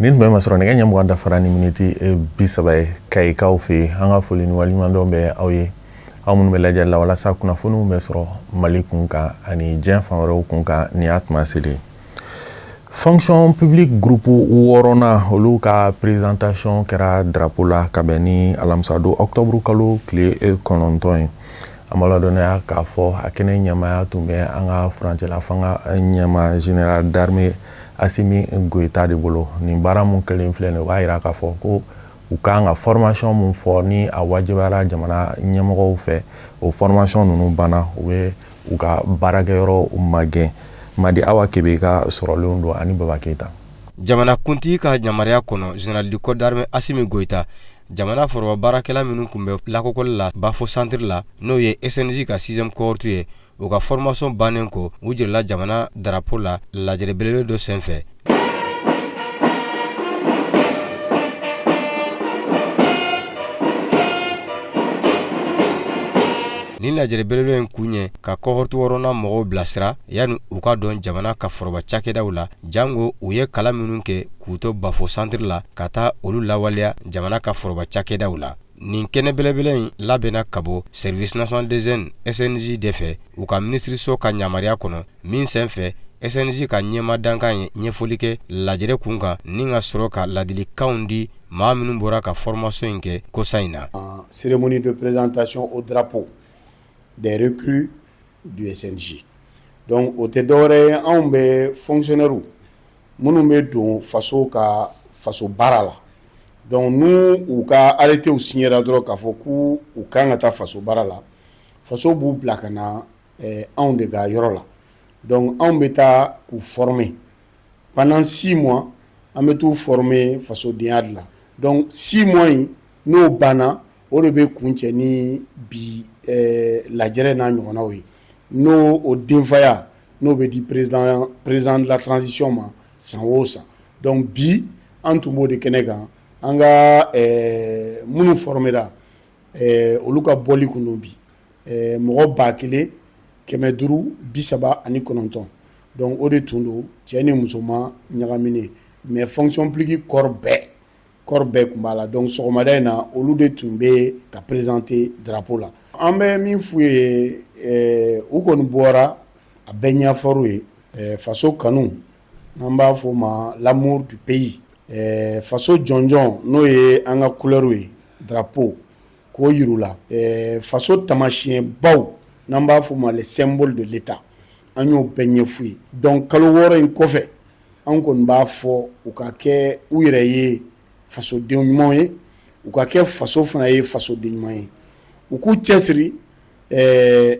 Nin tun bɛ masɔrɔ nɛgɛ ɲɛ 20 dafara ni miniti 30 ye Kayikaw fɛ yen. An ka foli ni waleɲumandɔn bɛ aw ye, aw minnu bɛ lajɛli la walasa kunnafoniw bɛ sɔrɔ Mali kun kan ani diɲɛ fan wɛrɛw kun kan. Nin y'a tuma selen. Fonction publique groupe wɔɔrɔnan, olu ka présentation kɛra drapeau la ka bɛn ni alamisadon octobre kalo tile 9 ye. An b'a ladɔnniya k'a fɔ a kɛnɛ ɲɛmaaya tun bɛ an ka furancɛla fanga ɲɛma général d'armée Assimi Goïta de bolo. Nin baara mun kɛlen filɛ nin, o b'a yira k'a fɔ ko u kan ka formation mun fɔ ni a wajibiyara jamana ɲɛmɔgɔw fɛ, o formation ninnu banna, u bɛ u ka baarakɛyɔrɔ magɛn. Madi Awa Kebe ka sɔrɔlenw don ani Baba Keyita. Jamanakuntigi ka yamaruya kɔnɔ, général du corps d'armée Assimi Goïta, jamana foroba baarakɛla minnu tun bɛ lakɔkɔli la Bafo centre la, n'o ye SNJ ka 6e cohorte ye, u ka formation bannen kɔ, u jirala jamana drapeau la lajɛrɛ belebele dɔ senfɛ. Nin lajɛrɛ belebele in kun ye ka cohorte wɔɔrɔnan mɔgɔw bilasira yanni u ka don jamana ka foroba cakɛdaw la, jango u ye kalan minnu kɛ k'u to Bafo centre la ka taa olu lawaleya jamana ka foroba cakɛdaw la. Nin kɛnɛ belebele in labɛnna ka bɔ Service national des jeunes SNJ de fɛ, u ka minisiriso ka yamaruya kɔnɔ, min senfɛ SNJ ka ɲɛma dankan ye ɲɛfɔli kɛ lajɛrɛ kun kan ni ka sɔrɔ ka ladilikanw di maa minnu bɔra ka formation in kɛ kosa in na. Cérémonie de présentation au drapeau des recrues du SNJ. Donc o tɛ dɔwɛrɛ ye, anw bɛ fonctionnaires minnu bɛ don faso ka faso baara la. Donc n'u u ka arrêtés signera dɔrɔn k'a fɔ k'u u kan ka taa faso baara la, faso b'u bila ka na anw de ka yɔrɔ la. Donc anw bɛ taa k'u former pendant 6 mois, an bɛ t'u former fasodenya de la. Donc 6 mois in n'o banna, o de bɛ kuncɛ ni bi lajɛrɛ n'a ɲɔgɔnnaw ye, n'o o denfaya n'o bɛ di président de la transition ma san o san. Donc bi an tun b'o de kɛnɛ kan, an ka minnu formera, olu ka bɔli kun don bi, mɔgɔ 1539. Donc o de tun don, cɛ ni musoman ɲagaminen, mais fonction publique corps bɛɛ tun b'a la. Donc sɔgɔmada in na, olu de tun bɛ ka présenter drapeau la. An bɛ min f'u ye, u kɔni bɔra a bɛɛ ɲɛfɔr'u ye, faso kanu, n'an b'a fɔ o ma l'amour du pays, faso jɔnjɔn, n'o ye an ka couleur ye, drapeau, k'o yir'u la, faso taamasiyɛnbaw, n'an b'a fɔ o ma les symboles de l'État, an y'o bɛɛ ɲɛf'u ye. Donc kalo 6 in kɔfɛ, an kɔni b'a fɔ u ka kɛ u yɛrɛ ye fasoden ɲumanw ye, u ka kɛ faso fana ye fasoden ɲuman ye, u k'u cɛsiri,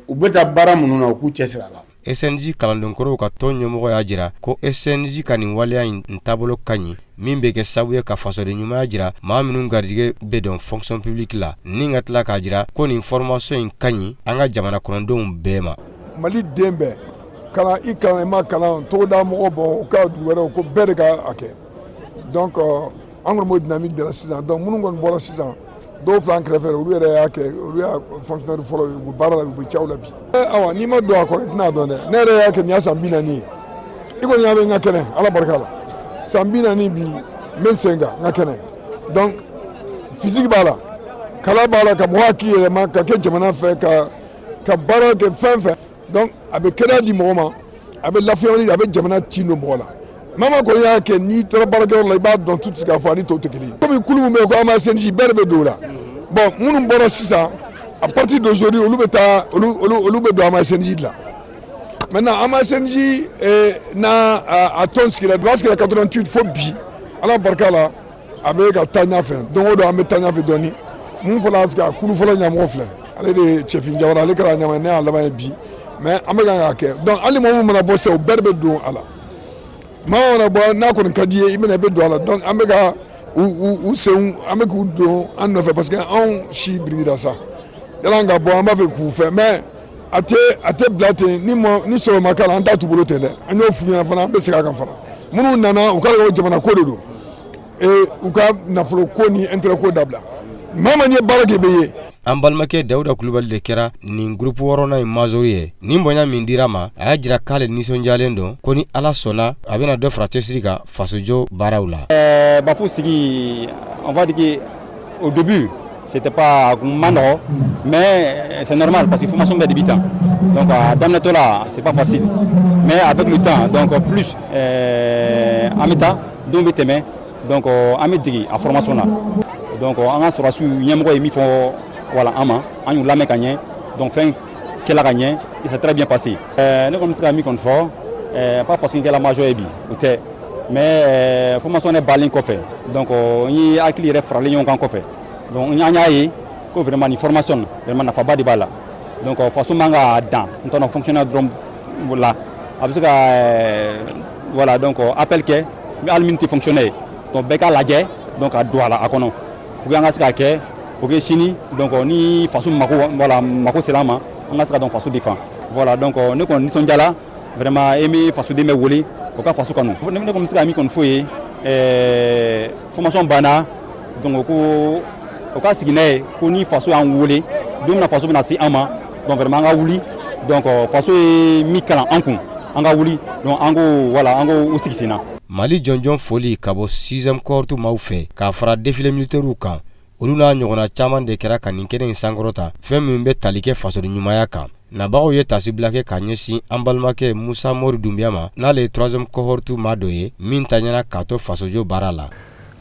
u bɛ taa baara minnu na, u k'u cɛsiri a la. SNJ kalandenkɔrɔw ka tɔn ɲɛmɔgɔ y'a jira ko SNJ ka nin waleya in taabolo ka ɲi, min bɛ kɛ sababu ye ka fasoden ɲumanya jira maa minnu garijɛgɛ bɛ don fonction publique la, ni ka tila k'a jira ko nin formation in ka ɲi an ka jamana kɔnɔdenw bɛɛ ma. Mali den bɛɛ kalan, i kalan, i ma kalan, togoda mɔgɔ bɔ u ka dugu wɛrɛw ko bɛɛ de ka a kɛ. Donc an kɔni b'o dynamique de la sisan. Donc minnu kɔni bɔra sisan, dɔw filɛ an kɛrɛfɛ, olu yɛrɛ y'a kɛ, olu y'a fonctionnaire fɔlɔ ye, u bɛ baara la, u bɛ caw la bi. Awa, n'i ma don a kɔrɔ, i tɛna dɔn dɛ. Ne yɛrɛ y'a kɛ, nin y'a san 40 ye. I kɔni y'a mɛn, n ka kɛnɛ, Ala barika la, san 40 bi, n bɛ n sen kan, n ka kɛnɛ. Donc physique b'a la, kala b'a la, ka mɔgɔ hakili yɛlɛma ka kɛ jamana fɛ, ka baara kɛ fɛn fɛn. Donc a bɛ kɛnɛya di mɔgɔ ma, a bɛ lafiyali, a bɛ jamana tin don mɔgɔ la. Maa ma kɔni y'a kɛ, n'i taara baarakɛyɔrɔ la, i b'a dɔn tout de suite k'a fɔ a ni tɔw tɛ kelen ye. Komi kulu min bɛ yen ko an SNJ, bɛɛ de bɛ don o la. Bon, minnu bɔra sisan, à partir d'aujourd'hui, olu bɛ taa, olu bɛ don an SNJ de la. Maintenant an SNJ n'a a tɔn sigira, a sigira 88 fo bi, Ala barika la, a bɛ ka taa ɲɛfɛ. Don o don an bɛ taa ɲɛfɛ dɔɔni. Mun fɔlɔ sigi a kulu fɔlɔ ɲɛmɔgɔ filɛ, ale de ye Cɛfin Jawara, ale kɛra ɲɛmɔgɔ ye, ne y'a laban ye bi, mais an bɛ kan k'a kɛ. Donc hali mɔgɔ min mana bɔ sisan, o bɛɛ de bɛ don a la. Maa mana bɔ n'a kɔni ka di ye, i bɛna, i bɛ don a la. Donc an bɛ ka u senw, an bɛ k'u don an nɔfɛ, parce que anw si birikira sa, yala ka bɔ, an b'a fɛ k'u fɛ, mais a tɛ bila ten. Ni mɔ ni sɔrɔ ma k'a la, an t'a t'u bolo ten dɛ. An y'o f'u ɲɛna fana, an bɛ segin a kan fana. Minnu nana, u k'a dɔn ko jamana ko de don, u ka nafolo ko ni intérêt ko dabila. Maa ma n'i ye baara kɛ i bɛ ye. An balimakɛ Dawuda Kulubali de kɛra nin groupe wɔɔrɔnan in major ye. Nin bonya min dira a ma, a y'a jira k'ale nisɔndiyalen don, ko ni Ala sɔnna, a bɛna dɔ fara cɛsiri kan fasojɔ baaraw la. Bafo sigi, on va dire que au début c'était pas man nɔgɔ, mais c'est normal parce que formation bɛ débutant, donc a daminɛtɔ la, c'est pas facile, mais avec le temps, donc plus an bɛ taa, don bɛ tɛmɛ, donc an bɛ degi a formation na. Donc an ka sɔrɔdasiw ɲɛmɔgɔ ye min fɔ, voilà, an ma, an y'u lamɛn ka ɲɛ, donc fɛn kɛla ka ɲɛ et c'est très bien passé. Ne kɔni bɛ se ka min kɔni fɔ, pas parce que n kɛla major ye bi, o tɛ, mais formation yɛrɛ balen kɔfɛ, donc n ye hakili yɛrɛ faralen ɲɔgɔn kan kɔfɛ, donc an y'a ye ko vraiment nin formation, vraiment nafaba de b'a la. Donc faso man ka dan n t'a dɔn fonctionnaire dɔrɔn la, a bɛ se ka, voilà, donc appel kɛ hali min tɛ fonctionnaire ye, donc bɛɛ k'a lajɛ, donc ka don a la a kɔnɔ pour que an ka se ka kɛ pour que sini, donc ni faso mako, voilà, mako sera an ma, an ka se ka donc faso défend. Voilà, donc ne kɔni nisɔndiyala vraiment e min fasoden bɛ wele o ka faso kanu. Ne kɔni bɛ se ka min kɔni f'o ye, formation banna, donc ko o ka sigi n'a ye ko ni faso y'an wele don min na, faso bɛna se an ma, donc vraiment an ka wuli. Donc faso ye min kalan an kun, an ka wuli, donc an ko, voilà, an ko u sigi sen na. Mali jɔnjɔn foli ka bɔ 6e cohorte maaw fɛ k'a fara défilé militaire kan, olu n'a ɲɔgɔnna caman de kɛra ka nin kɛnɛ in sankɔrɔta, fɛn min bɛ tali kɛ fasoden ɲumanya kan. Nabagaw ye tasibila kɛ ka ɲɛsin an balimakɛ Musa Mori Dunbiya ma, n'ale ye 3e cohorte maa dɔ ye min taɲɛna k'a to fasojɔ baara la.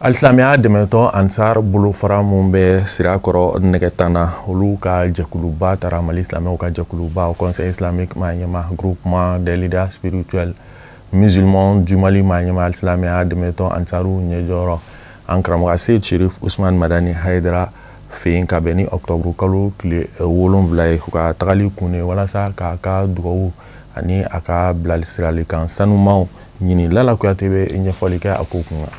Alisilamɛya dɛmɛtɔn Ansar bolofara mun bɛ Sirakɔrɔ Nɛgɛtana, olu ka jɛkuluba taara Mali silamɛw ka jɛkuluba au Conseil islamique maa ɲɛma, Groupement des leaders spirituels musulmans du Mali maa ɲɛma, alisilamɛya dɛmɛtɔn Ansaru ɲɛjɔyɔrɔ, an karamɔgɔ Seyid Sherif Usman Madani Hayidara fɛ yen, ka bɛn ni octobre kalo tile 7 ye. U ka tagali kun de walasa k'a ka dugawu ani a ka bilasiralikan sanumanw ɲini. Lala Kuyate bɛ ɲɛfɔli kɛ a ko kun kan.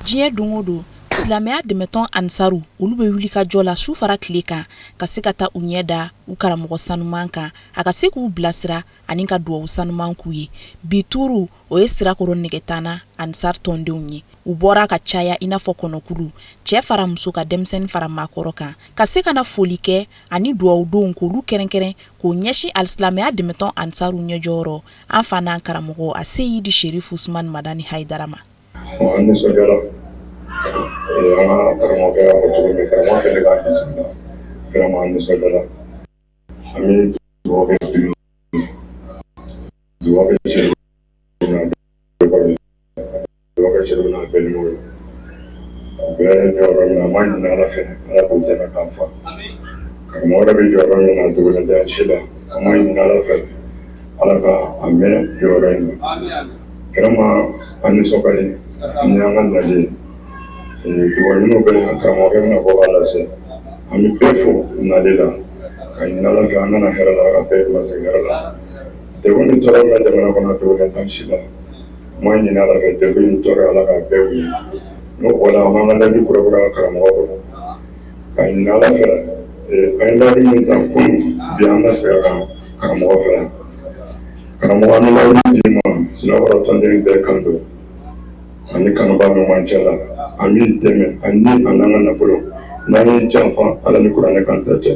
Diɲɛ don o don, silamɛya dɛmɛtɔn Ansaru, olu bɛ wuli ka jɔ la su fara tile kan ka se ka taa u ɲɛ da u karamɔgɔ sanuman kan, a ka se k'u bilasira ani ka dugawu sanuman k'u ye. Bi tuuru, o ye Sirakɔrɔ Nɛgɛtana Ansar tɔndenw ye. U bɔra ka caya i n'a fɔ kɔnɔkulu, cɛ fara muso ka, denmisɛnnin fara maakɔrɔ kan, ka se ka na foli kɛ ani dugawudenw k'olu kɛrɛnkɛrɛn k'o ɲɛsin alisilamɛya dɛmɛtɔn Ansaru ɲɛjɔyɔrɔ, an fa n'an karamɔgɔ a Seyidi Sherif Usman Madani Hayidara ma. An nisɔndiyara. An ka karamɔgɔkɛ y'a fɔ cogo min, karamɔgɔ kɛlen k'an bisimila, vraiment an nisɔndiyara. An bɛ dugawu kɛ bi, dugawu kɛ cɛ n'a dugawu kɛ cɛ n'a balimaw ye. U bɛ jɔyɔrɔ min na, an b'a ɲini Ala fɛ, Ala k'u dɛmɛ k'a fa. Karamɔgɔ yɛrɛ bɛ jɔyɔrɔ min na, dogolen tɛ an si la. An b'a ɲini Ala fɛ, Ala ka a mɛn jɔyɔrɔ in na. Vraiment an nisɔn ka di ni an ka nali ye. Dugawu ɲiniw bɛ karamɔgɔkɛ bɛna bɔ k'a lase. An bɛ bɛɛ fo nali la, ka ɲini Ala fɛ, an nana hɛrɛ la, ka bɛɛ lasegin hɛrɛ la. Degun ni tɔɔrɔ min bɛ jamana kɔnɔ, dogolen t'an si la. An b'a ɲini Ala fɛ, degun ni tɔɔrɔ, Ala k'a bɛɛ wuli. N'o bɔra, an b'an ka layidu kura karamɔgɔ kɔrɔ, ka ɲini Ala fɛ, an ye layidu min ta kunun, bi an ka segin a kan karamɔgɔ fɛ yan. Karamɔgɔ, an bɛ layidu d'i ma, Sirakɔrɔ tɔnden bɛɛ kan don ani kanuba min b'an cɛ la, an b'i dɛmɛ ani a n'an ka nafolo. N'an y'i janfa, Ala ni kuranɛ kan tɛ cɛ.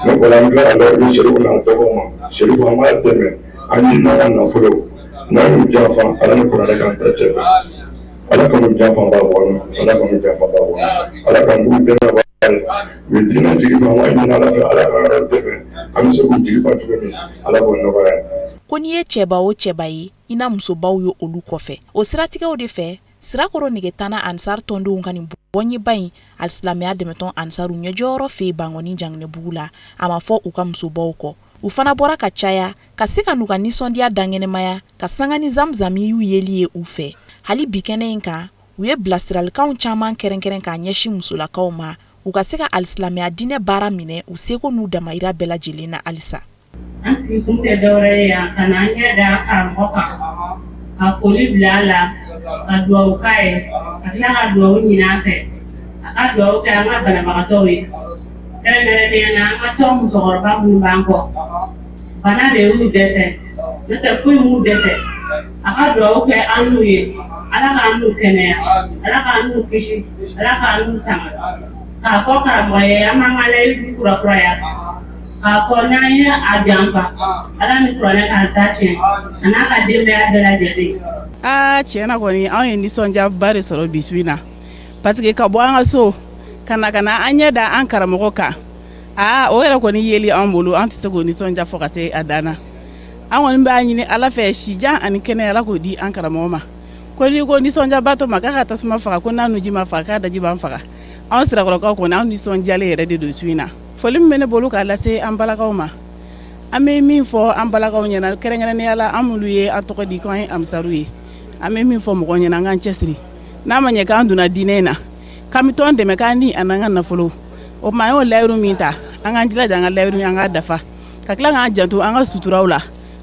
N'o bɔra, an bɛ tila ka layidu Serifu n'a dɔgɔw ma. Serifu, an b'a dɛmɛ ani n'an ka nafolo. N'an y'u janfa, Ala ni kuranɛ kan tɛ cɛ. Ala kan'u janfa b'a bɔ, Ala kan'u janfa b'a bɔ, Ala k'an k'u dɛmɛ ba ye. U ye diinɛ jigi fa, an b'a ɲini Ala fɛ, Ala k'an yɛrɛ dɛmɛ, an bɛ se k'u jigi fa cogo min, Ala k'o nɔgɔya. Ko n'i ye cɛba o cɛba ye, i na musobaw ye olu kɔfɛ. O siratigɛw de fɛ, Sirakɔrɔ Nɛgɛtana Ansar tɔndenw ka nin bɔɲɛba in alisilamɛya dɛmɛtɔn Ansaru ɲɛjɔyɔrɔ fɛ yen Bankɔni Janginɛbugu la, a ma fɔ u ka musobaw kɔ. U fana bɔra ka caya ka se ka n'u ka nisɔndiya dankɛnɛmaya ka sanga ni zamzami y'u yeli ye u fɛ. Hali bi kɛnɛ in kan, u ye bilasiralikanw caman kɛrɛnkɛrɛn k'a ɲɛsin musolakaw ma, u ka se ka alisilamɛya diinɛ baara minɛ u seko n'u damayira bɛɛ lajɛlen na halisa. An sigi kun tɛ dɔwɛrɛ ye yan ka na an ɲɛ da karamɔgɔ kan, ka foli bila a la, ka dugawu k'a ye, ka tila ka dugawu ɲini a fɛ, a ka dugawu kɛ an ka banabagatɔw ye, kɛrɛnkɛrɛnnenya la an ka tɔn musokɔrɔba minnu b'an kɔ. Bana de y'u dɛsɛ, n'o tɛ foyi m'u dɛsɛ. A ka dugawu kɛ an n'u ye, Ala k'an n'u kɛnɛya, Ala k'an n'u kisi, Ala k'an n'u tanga. K'a fɔ karamɔgɔ ye an b'an ka layidu kurakuraya k'a fɔ n'an ye a janfa, Ala ni kuranɛ k'an ta tiɲɛ a n'a ka denbaya bɛɛ lajɛlen. Aa tiɲɛ na kɔni, anw ye nisɔndiyaba de sɔrɔ bi su in na, parce que ka bɔ an ka so ka na ka na an ɲɛ da an karamɔgɔ kan, aa o yɛrɛ kɔni yeli an bolo, an tɛ se k'o nisɔndiya fɔ ka se a dan na. An kɔni b'a ɲini Ala fɛ, sijan ani kɛnɛya, Ala k'o di an karamɔgɔ ma. Ko n'i ko nisɔndiyabatɔ ma k'a ka tasuma faga, ko n'a nunji ma faga, k'a daji b'an faga. Anw Sirakɔrɔkaw kɔni, anw nisɔndiyalen yɛrɛ de don su in na. Foli min bɛ ne bolo k'a lase an balakaw ma, an bɛ min fɔ an balakaw ɲɛna, kɛrɛnkɛrɛnnenya la an minnu ye an tɔgɔ di k'an ye amisaru ye, an bɛ min fɔ mɔgɔw ɲɛna, an k'an cɛsiri. N'a ma ɲɛ k'an donna diinɛ in na, k'an bɛ tɔn dɛmɛ k'an ni an'an ka nafolo, o tuma an y'o layiru min ta, an k'an jilaja an ka layiru, an k'a dafa, ka tila k'an janto an ka suturaw la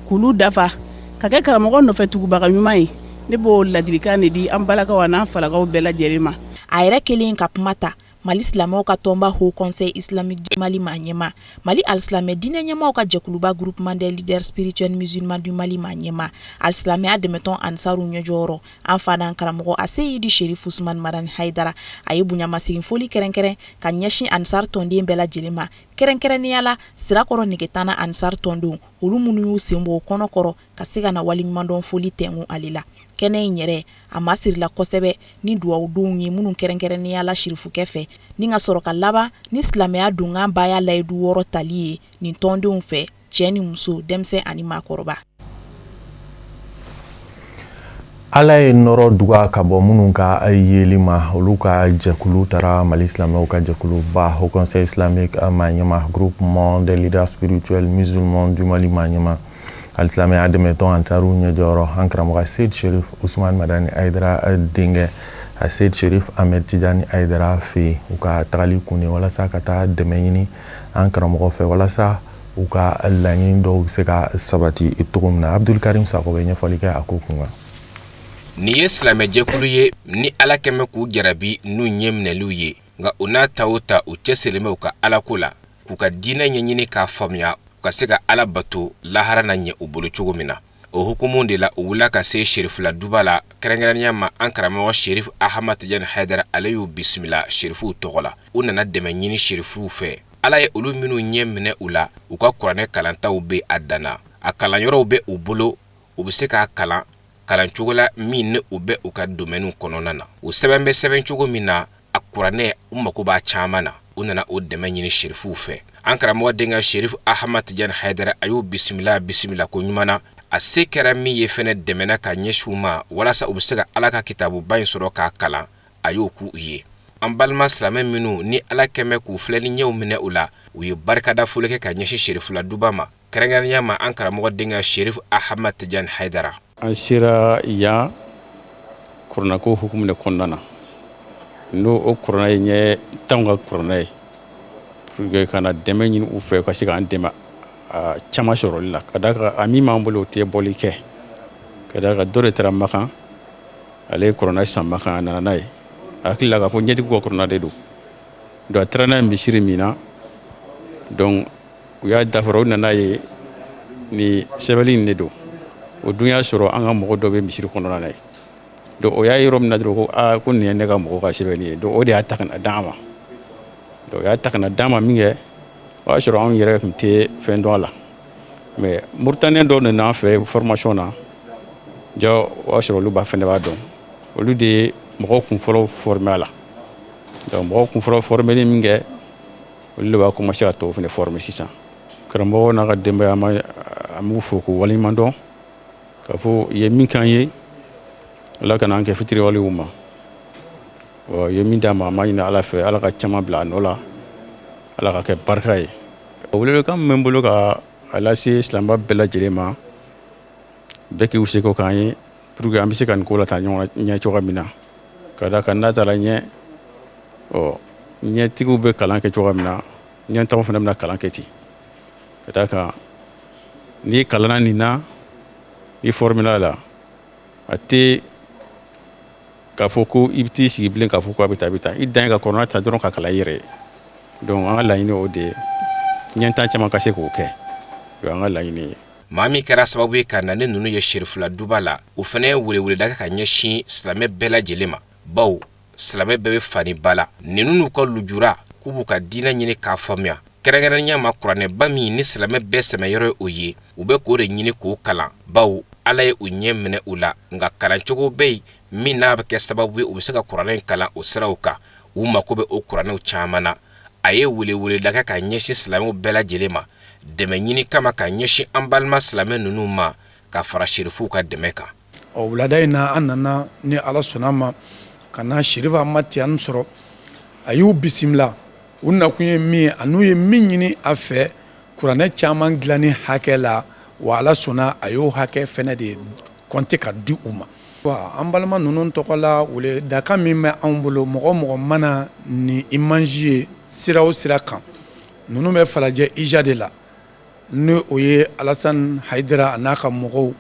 k'olu dafa, ka kɛ karamɔgɔ nɔfɛ tugubaga ɲuman ye. Ne b'o ladilikan de di an balakaw an'an falakaw bɛɛ lajɛlen ma. A yɛrɛ kelen ka kuma ta, Mali silamɛw ka tɔnba Haut Conseil Islamique du Mali maa ɲɛmaa, Mali alisilamɛ diinɛ ɲɛmaaw ka jɛkuluba Groupement des leaders spirituels musulmans du Mali maa ɲɛmaa, alisilamɛya dɛmɛtɔn Ansaru ɲɛjɔyɔrɔ, an fa n'an karamɔgɔ Aseyidi Sherif Usman Madani Hayidara, a ye bonyamasegin foli kɛrɛnkɛrɛn ka ɲɛsin Ansar tɔnden bɛɛ lajɛlen ma, kɛrɛnkɛrɛnnenya la Sirakɔrɔ Negetana Ansar tɔndenw, olu minnu y'u sen bɔ u kɔnɔ kɔrɔ ka se ka na waleɲumandɔn foli tɛnku ale la. Kɛnɛ in yɛrɛ, a masirila kosɛbɛ ni dugawudonw ye minnu kɛrɛnkɛrɛnnenya la sirifukɛ fɛ, ni ka sɔrɔ ka laban ni silamɛya donkan baya layidu 6 tali ye nin tɔndenw fɛ, cɛ ni muso, denmisɛn ani maakɔrɔba. Ala ye nɔrɔ duga ka bɔ minnu ka yeli ma, olu ka jɛkulu taara Mali silamɛw ka jɛkuluba Haut Conseil Islamique maa ɲɛmaa, Groupement des leaders spirituels musulmans du Mali maa ɲɛmaa, alisilamɛya dɛmɛtɔn Ansaru ɲɛjɔyɔrɔ, an karamɔgɔ Seyid Sherif Usman Madani Hayidara denkɛ Seyid Sherif Ahmed Tijani Hayidara fɛ yen. U ka tagali kun ye walasa ka taa dɛmɛ ɲini an karamɔgɔ fɛ, walasa u ka laɲini dɔw bɛ se ka sabati cogo min na. Abdul Karim Sakɔ bɛ ɲɛfɔli kɛ a ko kun kan. Nin ye silamɛjɛkulu ye ni Ala kɛmɛ k'u jarabi n'u ɲɛ minɛliw ye, nka o n'a ta o ta, u cɛsirilen bɛ u ka alako la, k'u ka diinɛ ɲɛɲini k'a faamuya, u ka se ka Ala bato lahara na ɲɛ u bolo cogo min na. O hukumu de la, u wulila ka se Serifula duba la, kɛrɛnkɛrɛnnenya ma an karamɔgɔ Serif Ahmad Tijani Hayidara. Ale y'u bisimila Serifuw tɔgɔ la. U nana dɛmɛ ɲini Serifuw fɛ. Ala ye olu minnu ɲɛ minɛ u la, u ka kuranɛ kalantaw bɛ a danna, a kalanyɔrɔw bɛ u bolo, u bɛ se k'a kalan kalan cogo la min ni u bɛ u ka domaine kɔnɔna na, u sɛbɛn bɛ sɛbɛn cogo min na. A kuranɛ, u mako b'a caman na. U nana o dɛmɛ ɲini Serifuw fɛ. An karamɔgɔ denkɛ Serif Ahmad Tijani Hayidara, a y'u bisimila bisimila ko ɲuman na. A se kɛra min ye fɛnɛ dɛmɛna ka ɲɛsin u ma walasa u bɛ se ka Ala ka kitabuba in sɔrɔ k'a kalan, a y'o k'u ye. An balima silamɛ minnu ni Ala kɛmɛ k'u filɛ ni ɲɛw minɛ u la, u ye barikada foli kɛ ka ɲɛsin Serifula duba ma, kɛrɛnkɛrɛnnenya ma an karamɔgɔ denkɛ Serif Ahmad Tijani Hayidara. An sera yan kuranɛko hukumu de kɔnɔna na, n'o o kuranɛ ye ɲɛtanw ka kuranɛ ye, pour que ka na dɛmɛ ɲini u fɛ ka se k'an dɛmɛ a caman sɔrɔli la, ka d'a kan a min b'an bolo, o tɛ bɔli kɛ, ka d'a kan dɔ de taara Makan, ale ye kuranɛ san Makan, a nana n'a ye, a hakili la k'a fɔ ɲɛtigiw ka kuranɛ de don. Donc a taara n'a ye misiri min na, donc u y'a dafara, u nana ye ni sɛbɛnni in de don. O dun y'a sɔrɔ an ka mɔgɔ dɔ bɛ misiri kɔnɔna na ye. Donc o y'a yɔrɔ min na dɔrɔn, ko aa, ko nin ye ne ka mɔgɔ ka sɛbɛnni ye. Donc o de y'a ta ka na d'an ma. Donc o y'a ta ka na d'an ma min kɛ, o y'a sɔrɔ anw yɛrɛ tun tɛ fɛn dɔn a la, mais Mauritanien dɔw nana an fɛ formation na ja, o y'a sɔrɔ olu b'a fɛnɛ b'a dɔn, olu de ye mɔgɔw kun fɔlɔ former a la. Donc mɔgɔw kun fɔlɔ formeli min kɛ, olu de b'a commencer ka tɔw fɛnɛ former sisan. Karamɔgɔ n'a ka denbaya, an b'u fo k'u waleɲuman dɔn k'a fɔ u ye min k'an ye, Ala kana an kɛ fitiriwalew ma. U ye min d'an ma, an b'a ɲini Ala fɛ, Ala ka caman bila a nɔ la, Ala ka kɛ barika ye. Welewelekan min bɛ n bolo ka a lase silamɛ bɛɛ lajɛlen ma, bɛɛ k'u seko k'an ye pour que an bɛ se ka nin ko lataa ɲɔgɔn ɲɛ cogoya min na, ka d'a kan n'a taara ɲɛ, ɔ ɲɛtigiw bɛ kalan kɛ cogoya min na, ɲɛtanw fana bɛna kalan kɛ ten, ka d'a kan n'i kalanna nin na, i formela la, a tɛ k'a fɔ ko i bɛ t'i sigi bilen k'a fɔ ko a bɛ taa, a bɛ taa. I dan ye ka kuranɛ ta dɔrɔn ka kalan i yɛrɛ ye. Donc an ka laɲini o de ye, ɲɛtan caman ka se k'o kɛ, o y'an ka laɲini ye. Maa min kɛra sababu ye ka na ni ninnu ye Serifula duba la, o fana ye weleweleda kɛ ka ɲɛsin silamɛ bɛɛ lajɛlen ma, bawo silamɛ bɛɛ bɛ fa ni ba la. Ninnu n'u ka lujura k'u b'u ka diinɛ ɲini k'a faamuya, kɛrɛnkɛrɛnnenya ma kuranɛba min ni silamɛ bɛɛ sɛmɛyɔrɔ ye o ye, u bɛ k'o de ɲini k'o kalan, bawo Ala ye u ɲɛ minɛ u la. Nka kalancogo bɛ yen min n'a bɛ kɛ sababu ye u bɛ se ka kuranɛ in kalan o siraw kan. U mako bɛ o kuranɛw caman na. A ye weleweleda kɛ ka ɲɛsin silamɛw bɛɛ lajɛlen ma, dɛmɛ ɲini kama ka ɲɛsin an balima silamɛ ninnu ma, ka fara serifuw ka dɛmɛ kan. Ɔ wulada in na, an nana ni Ala sɔnna ma ka na Serifu Amadu Tijani sɔrɔ. A y'u bisimila. U nakun ye min ye, an'u ye min ɲini a fɛ kuranɛ caman dilanni hakɛ la, wa Ala sɔnna a y'o hakɛ fɛnɛ de kɔnte ka di u ma. An balima ninnu tɔgɔ la, weledakan min bɛ anw bolo, mɔgɔ o mɔgɔ mana nin image ye sira o sira kan, ninnu bɛ Falajɛ IJA de la, ni o ye Alasani Hayidara a n'a ka mɔgɔw.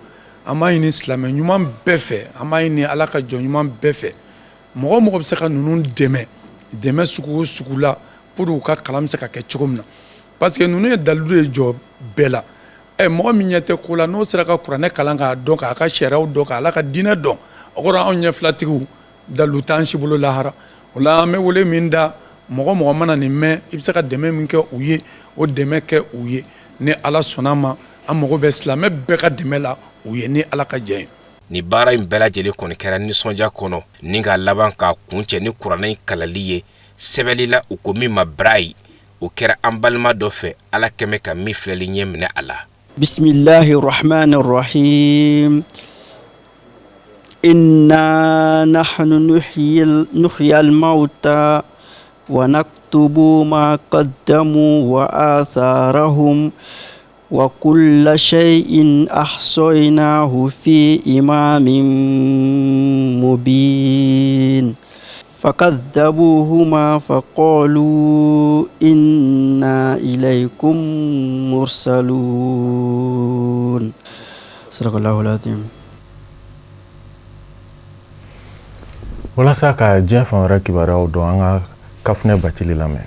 An b'a ɲini silamɛ ɲuman bɛɛ fɛ, an b'a ɲini Ala ka jɔn ɲuman bɛɛ fɛ, mɔgɔ o mɔgɔ bɛ se ka ninnu dɛmɛ, dɛmɛ sugu o sugu la, pour u ka kalan bɛ se ka kɛ cogo min na, parce que ninnu ye dalilu ye jɔ bɛɛ la. Ɛ mɔgɔ min ɲɛ tɛ ko la, n'o sera ka kuranɛ kalan k'a dɔn, k'a ka sariyaw dɔn, k'a Ala ka diinɛ dɔn, o kɔrɔ anw ɲɛ filatigiw dalilu t'an si bolo lahara. O la an bɛ wele min da, mɔgɔ o mɔgɔ mana nin mɛn, i bɛ se ka dɛmɛ min kɛ u ye, o dɛmɛ kɛ u ye. Ni Ala sɔnna ma, an mago bɛ silamɛ bɛɛ ka dɛmɛ la u ye, ni Ala ka jɛn ye. Nin baara in bɛɛ lajɛlen kɔni kɛra nisɔndiya kɔnɔ ni ka laban k'a kuncɛ ni kuranɛ in kalanli ye sɛbɛnli la, u ko min ma braille. O kɛra an balima dɔ fɛ, Ala kɛmɛ ka min filɛli ɲɛ minɛ a la. Bisimilahi rahmani rahim inna nahnu nuhyil mawta wa naktubu ma qaddamu wa atharahum wa kulla shay'in ahsaynahu fi imamin mubin fakadhabuhuma faqalu inna ilaykum mursalun sadaqallahu alazim. Walasa ka diɲɛ fan wɛrɛ kibaruyaw dɔn, an ka Kafunɛ Bacili lamɛn.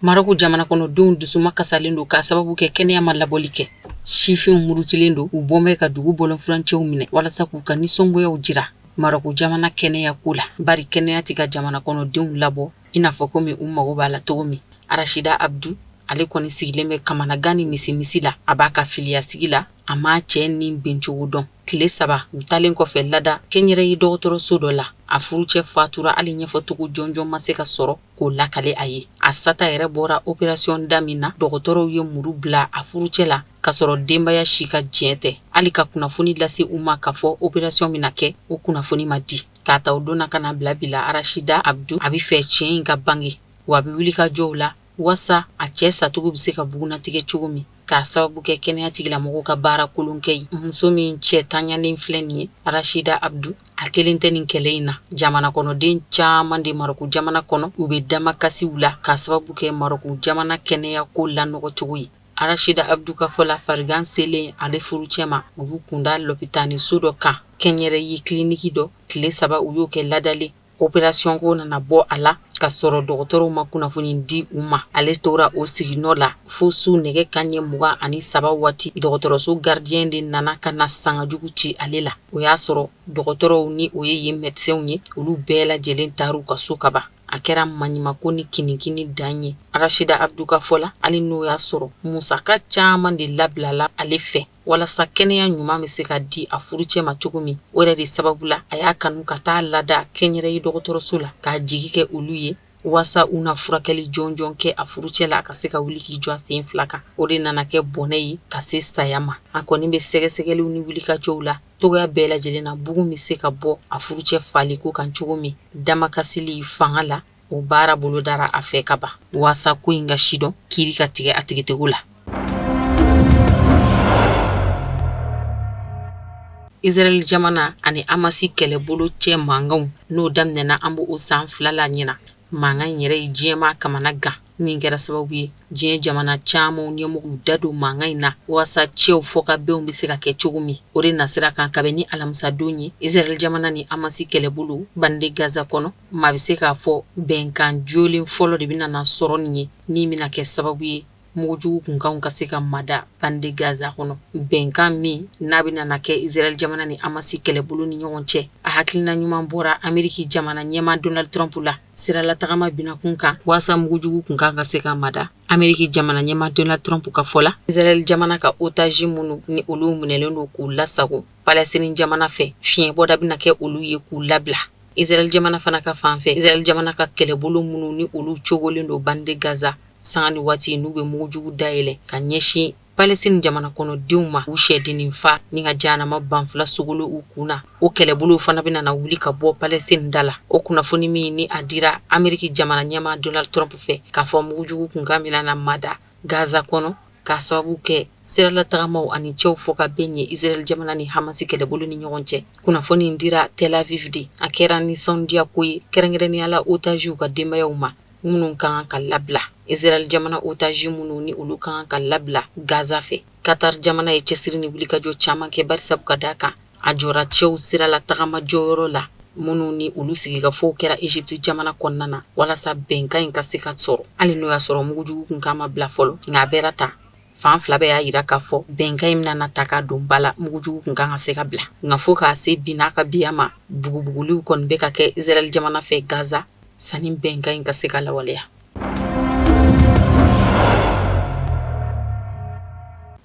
Marɔku jamana kɔnɔdenw dusuma kasalen don k'a sababu kɛ kɛnɛya ma labɔli kɛ. Sifinw murutilen don, u bɔn bɛ ka dugu bɔlɔnfurancɛw minɛ walasa k'u ka nisɔngoyaw jira Marɔku jamana kɛnɛya ko la, bari kɛnɛya tɛ ka jamana kɔnɔdenw labɔ i n'a fɔ komi u mago b'a la cogo min. Arasida Abdu, ale kɔni sigilen bɛ kamanagan ni misimisi la, a b'a ka filiyasigi la, a m'a cɛ ni bincogo dɔn. Tile 3 u taalen kɔfɛ lada kɛnyɛrɛye dɔgɔtɔrɔso dɔ la, a furucɛ fatura, hali ɲɛfɔcogo jɔnjɔn ma se ka sɔrɔ k'o lakale a ye. A sata yɛrɛ bɔra operasiyɔn da min na, dɔgɔtɔrɔw ye muru bila a furucɛ la k'a sɔrɔ denbaya si ka diɲɛ tɛ. Hali ka kunnafoni lase u ma k'a fɔ operasiyɔn bɛna kɛ, o kunnafoni ma di. K'a ta o don na ka na bila bi la, Arasida Abdu a bɛ fɛ tiɲɛ in ka bange, wa a bɛ wuli ka jɔw la waasa a cɛ sacogo bɛ se ka bugunnatigɛ cogo min, k'a sababu kɛ kɛnɛya tigilamɔgɔw ka baara kolon kɛ ye. Muso min cɛ tanɲalen filɛ nin ye, Arasida Abdu, a kelen tɛ nin kɛlɛ in na. Jamana kɔnɔden caman de Marɔku jamana kɔnɔ, u bɛ damakasiw la k'a sababu kɛ Marɔku jamana kɛnɛya ko lanɔgɔ cogo ye. Arasida Abdu ka fɔ la, farigan selen ale furucɛ ma, u y'u kunda lɔpitaniso dɔ kan, kɛnyɛrɛye kiliniki dɔ, tile 3 u y'o kɛ ladalen. Opération ko nana bɔ a la ka sɔrɔ dɔgɔtɔrɔw ma kunnafoni di u ma. Ale tora o siginɔ la fo su nɛgɛ kanɲɛ 23 waati, dɔgɔtɔrɔso gardien de nana ka na sangajugu ci ale la. O y'a sɔrɔ dɔgɔtɔrɔw ni o ye yen médecinw ye, olu bɛɛ lajɛlen taar'u ka so kaban. A kɛra maɲumako ni kinikini dan ye. Arasida Abdu ka fɔ la, hali n'o y'a sɔrɔ musaka caman de labilala ale fɛ walasa kɛnɛya ɲuman bɛ se ka di a furucɛ ma cogo min, o yɛrɛ de sababu la a y'a kanu ka taa lada kɛnyɛrɛye dɔgɔtɔrɔso la k'a jigi kɛ olu ye waasa u na furakɛli jɔnjɔn kɛ a furucɛ la, a ka se ka wuli k'i jɔ a sen 2 kan. O de nana kɛ bɔnɛ ye ka se saya ma. A kɔni bɛ sɛgɛsɛgɛliw ni wulikajɔw la togoya bɛɛ lajɛlen na, bugun bɛ se ka bɔ a furucɛ faliko kan cogo min. Damakasili fanga la, o baara bolodara a fɛ ka ban waasa ko in ka sidɔn, kiiri ka tigɛ a tigitigiw la. Israɛl jamana ani Hamasi kɛlɛbolo cɛ mankanw n'o daminɛna an b'o san 2 la ɲinan, mankan in yɛrɛ ye diɲɛmaa kamana gan. Min kɛra sababu ye diɲɛ jamana caman ɲɛmɔgɔw da don mankan in na walasa cɛw fɔkabɛnw bɛ se ka kɛ cogo min. O de nasira kan kabini ni alamisadon ye Israël jamana ni Hamasi kɛlɛbolo bande Gaza kɔnɔ, maa bɛ se k'a fɔ bɛnkan jolen fɔlɔ de bɛna na sɔrɔ nin ye min bɛna kɛ sababu ye mugujugu kunkanw ka se ka mada bande Gaza kɔnɔ. Bɛnkan min n'a bɛna na kɛ Israël jamana ni Hamasi kɛlɛbolo ni ɲɔgɔn cɛ, a hakilina ɲuman bɔra Ameriki jamana ɲɛmaa Donald Trump la siralatagama binakun kan walasa mugujugu kunkan ka se ka mada. Ameriki jamana ɲɛmaa Donald Trump ka fɔ la, Israël jamana ka otage minnu ni olu minɛlen don k'u lasago Palestine jamana fɛ, fiɲɛbɔda bɛna kɛ olu ye k'u labila. Israël jamana fana ka fan fɛ, Israël jamana ka kɛlɛbolo minnu ni olu cogolen don bande Gaza sanga ni waati n'u bɛ mugujugu dayɛlɛ ka ɲɛsin Palestine jamana kɔnɔdenw ma, u sɛdennin fa ni ka jahanama banfula sogolo u kun na, o kɛlɛbolow fana bɛna na wuli ka bɔ Palestine da la. O kunnafoni min ni a dira Ameriki jamana ɲɛmaa Donald Trump fɛ k'a fɔ mugujugu kunkan bɛna na mada Gaza kɔnɔ k'a sababu kɛ siralatagamaw ani cɛw fɔkabɛn ye Israël jamana ni Hamas kɛlɛbolo ni ɲɔgɔn cɛ. Kunnafoni in dira Tel Aviv de. A kɛra nisɔndiya ko ye kɛrɛnkɛrɛnnenya la otagew ka denbayaw ma minnu ka kan ka labila. Israël jamana otage minnu ni olu ka kan ka labila Gaza fɛ. Qatar jamana ye cɛsiri ni wulikajɔ caman kɛ barisabu ka d'a kan a jɔra cɛw siralatagama jɔyɔrɔ la minnu ni olu sigikafɔw kɛra Egypte jamana kɔnɔna na walasa bɛnkan in ka se ka sɔrɔ, hali n'o y'a sɔrɔ mugujugu kunkan ma bila fɔlɔ. Nka a bɛra ta fan fila bɛɛ y'a yira k'a fɔ bɛnkan in bɛna na ta ka don ba la, mugujugu kunkan ka se ka bila. Nka fo k'a se bi n'a ka biya ma, bugubuguliw kɔni bɛ ka kɛ Israël jamana fɛ Gaza sani bɛnkan in ka se ka lawaleya.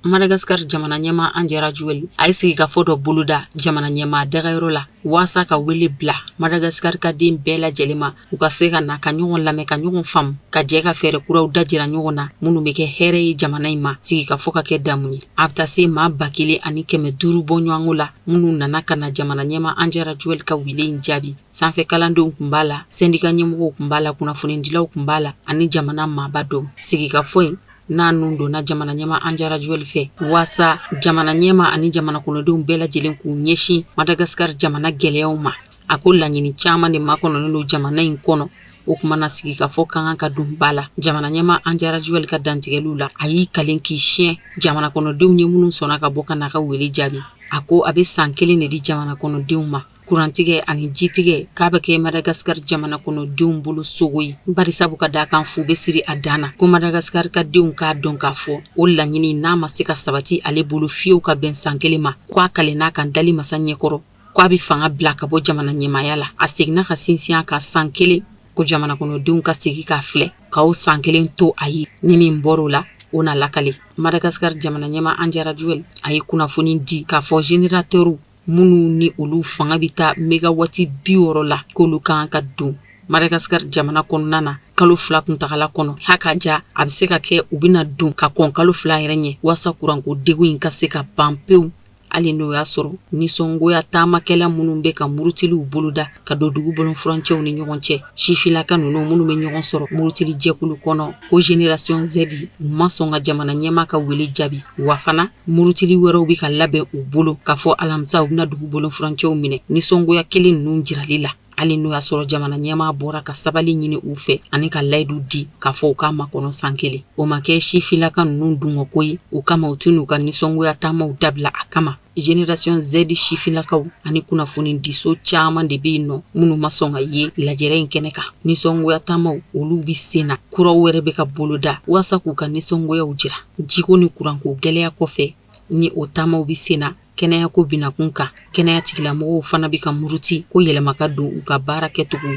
Madagascar jamana ɲɛmaa Andry Rajoelina a ye sigikafɔ dɔ boloda jamana ɲɛmaa dagayɔrɔ la waasa ka wele bila Madagascar ka den bɛɛ lajɛlen ma, u ka se ka na ka ɲɔgɔn lamɛn, ka ɲɔgɔn faamu, ka jɛ ka fɛɛrɛ kuraw dajira ɲɔgɔn na minnu bɛ kɛ hɛrɛ ye jamana in ma. Sigikafɔ ka kɛ damu ye, a bɛ taa se maa 1500 bɔɲɔgɔnko la minnu nana ka na jamana ɲɛmaa Andry Rajoelina ka wele in jaabi. Sanfɛ kalandenw tun b'a la, sɛndika ɲɛmɔgɔw tun b'a la, kunnafonidilaw tun b'a la ani jamana maaba dɔw. Sigikafɔ in n'a nun donna jamana ɲɛmaa Andry Rajoelina fɛ waasa jamana ɲɛmaa ani jamana kɔnɔdenw bɛɛ lajɛlen k'u ɲɛsin Madagascar jamana gɛlɛyaw ma. A ko laɲini caman de makɔnɔnen don jamana in kɔnɔ. O tuma na sigikafɔ ka kan ka don ba la. Jamana ɲɛmaa Andry Rajoelina ka dantigɛliw la, a y'i kalen k'i siɲɛ jamana kɔnɔdenw ye minnu sɔnna ka bɔ ka n'a ka wele jaabi. A ko a bɛ san kelen de di jamana kɔnɔdenw ma. Kurantigɛ ani jitigɛ k'a bɛ kɛ Madagascar jamana kɔnɔdenw bolo sogo ye, barisabu ka d'a kan fu bɛ siri a dan na. Ko Madagascar ka denw k'a dɔn k'a fɔ o laɲini n'a ma se ka sabati ale bolo fiyewu ka bɛn san kelen ma, ko a kalen'a kan dali masa ɲɛkɔrɔ ko a bɛ fanga bila ka bɔ jamana ɲɛmaaya la. A seginna ka sinsin a kan san kelen ko jamana kɔnɔdenw ka segin k'a filɛ k'o san kelen to a ye, ni min bɔr'o la o na lakale. Madagascar jamana ɲɛmaa Andry Rajoelina a ye kunnafoni di k'a fɔ générateurw minnu ni olu fanga bɛ taa mégawati 60 la, k'olu ka kan ka don Madagascar jamana kɔnɔna na kalo 2 kuntagala kɔnɔ. Ha ka ja a bɛ se ka kɛ u bɛna don ka kɔn kalo 2 yɛrɛ ɲɛ waasa kuranko degun in ka se ka ban pewu, hali n'o y'a sɔrɔ nisɔngoya taamakɛla minnu bɛ ka murutiliw boloda ka don dugu bolonfurancɛw ni ɲɔgɔn cɛ. Sifilaka ninnu minnu bɛ ɲɔgɔn sɔrɔ murutili jɛkulu kɔnɔ ko Génération Z, u ma sɔn ka jamana ɲɛmaa ka wele jaabi. Wa fana murutili wɛrɛw bɛ ka labɛn u bolo k'a fɔ alamisa u bɛna dugu bolonfurancɛw minɛ nisɔngoya kelen ninnu jirali la, hali n'o y'a sɔrɔ jamana ɲɛmaa bɔra ka sabali ɲini u fɛ ani ka layidu di k'a fɔ u k'a makɔnɔ san kelen. O ma kɛ sifilaka ninnu dungɔko ye o kama, u tɛn'u ka nisɔngoya taamaw dabila a kama. Génération Z sifilakaw ani kunnafoni diso caman de bɛ yen nɔ minnu ma sɔn ka ye lajɛrɛ in kɛnɛ kan. Nisɔngoya taamaw olu bɛ sen na, kuraw wɛrɛ bɛ ka boloda waasa k'u ka nisɔngoyaw jira. Jiko ni kuranko gɛlɛya kɔfɛ, ni o taamaw bɛ sen na kɛnɛyako binakun kan, kɛnɛya tigilamɔgɔw fana bɛ ka muruti ko yɛlɛma ka don u ka baara kɛcogo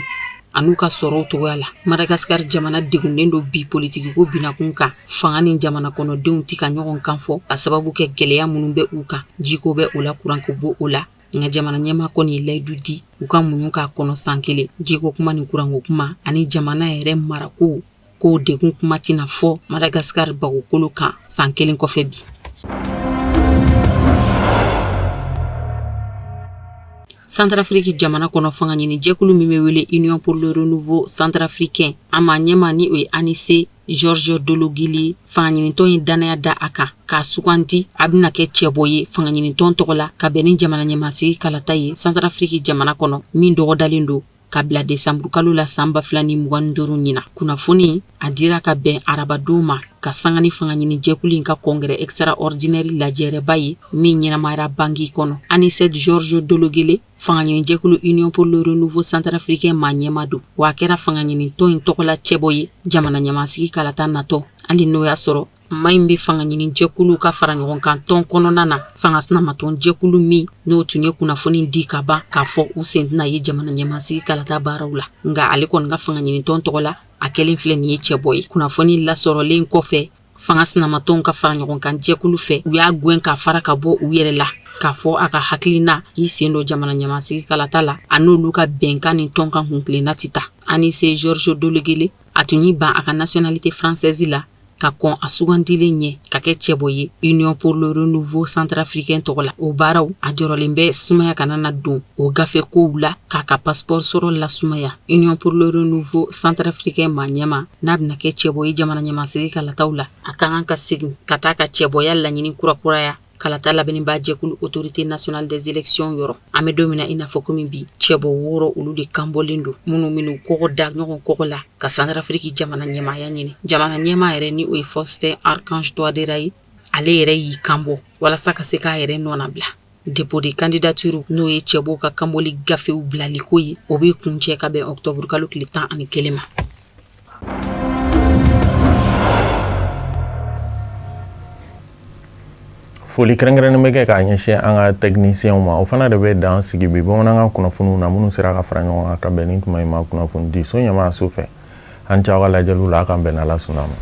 an'u ka sɔrɔw cogoya la. Madagascar jamana degunnen don bi politikiko binakun kan, fanga ni jamana kɔnɔdenw tɛ ka ɲɔgɔn kan fɔ a sababu kɛ gɛlɛya minnu bɛ u kan, jiko bɛ o la, kuranko b'o la. Nka jamana ɲɛmaa kɔni ye layidu di u ka muɲu k'a kɔnɔ san kelen. Jiko kuma ni kuranko kuma ani jamana yɛrɛ marako k'o degun kuma tɛna fɔ Madagascar bagokolo kan san kelen kɔfɛ bi. Santarafiriki jamana kɔnɔ, fanga ɲini jɛkulu min bɛ wele Union pour le renouveau centrafricain, a maa ɲɛmaa ni o ye Anicet Georges Dologuélé, fanga ɲinitɔn ye dannaya da a kan k'a sugandi a bɛna kɛ cɛbɔ ye fanga ɲinitɔn tɔgɔ la ka bɛn ni jamana ɲɛmaasigi kalata ye Santarafiriki jamana kɔnɔ min dɔgɔdalen don. ka bila desanburukalo la san 2025 ɲinan. Kunnafoni a dira ka bɛn arabadon ma ka sanga ni fangaɲini jɛkulu in ka congrès extraordinaire lajɛrɛba ye min ɲɛnamayara Bangui kɔnɔ. Anicet Georges Dologuélé, fangaɲini jɛkulu Union pour le renouveau centrafricain maa ɲɛmaa don, wa a kɛra fangaɲini tɔn in tɔgɔla cɛbɔ ye jamana ɲɛmaasigi kalata natɔ, hali n'o y'a sɔrɔ maa in bɛ fangaɲini jɛkuluw ka fara ɲɔgɔn kan tɔn kɔnɔna na. Fanga sinamatɔn jɛkulu min n'o tun ye kunnafoni di ka ban k'a fɔ u sen tɛna ye jamana ɲɛmaasigi kalata baaraw la, nka ale kɔni ka fangaɲini tɔn tɔgɔ la, a kɛlen filɛ nin ye cɛbɔ ye. Kunnafoni lasɔrɔlen kɔfɛ fanga sinamatɔnw ka fara ɲɔgɔn kan jɛkulu fɛ, u y'a gɛn ka fara ka bɔ u yɛrɛ la k'a fɔ a ka hakilina k'i sen don jamana ɲɛmaasigi kalata la, a n'olu ka bɛnkan ni tɔn ka kuntilenna tɛ taa. Anicet Georges Dologuélé, a tun y'i ban a ka nationalité française la ka kɔn a sugandilen ɲɛ ka kɛ cɛbɔ ye Union pour le renouveau centrafricain tɔgɔ la. O baaraw a jɔrɔlen bɛ sumaya kana na don o gafe kow la k'a ka passeport sɔrɔ lasumaya. Union pour le renouveau centrafricain maa ɲɛmaa n'a bɛna kɛ cɛbɔ ye jamana ɲɛmaasigi kalataw la, a ka kan ka segin ka taa ka cɛbɔya laɲini kurakuraya kalata labɛnnibaa jɛkulu autorité nationale des élections yɔrɔ. An bɛ don min na i n'a fɔ komi bi, cɛbɔ 6 olu de kanbɔlen don, minnu minnu kɔgɔ da ɲɔgɔn kɔgɔ la ka Centrafrique jamana ɲɛmaaya ɲini. Jamana ɲɛmaa yɛrɛ ni o ye Faustin Archange Touadéra ye, ale yɛrɛ y'i kanbɔ walasa ka se k'a yɛrɛ nɔnabila. Dépôt de candidature, n'o ye cɛbɔw ka kanbɔli gafew bilaliko ye, o bɛ kuncɛ ka bɛn octobre kalo tile 11 ma. Foli kɛrɛnkɛrɛnnen bɛ kɛ k'a ɲɛsin an ka tɛkinisiyɛnw ma. O fana de bɛ dan sigi bi bamanankan kunnafoniw na minnu sera ka fara ɲɔgɔn kan ka bɛn ni tuma in ma kunnafoni di so ɲɛmaayaso fɛ. An c'aw ka lajɛliw la, a k'an bɛn n'Ala sɔnna ma.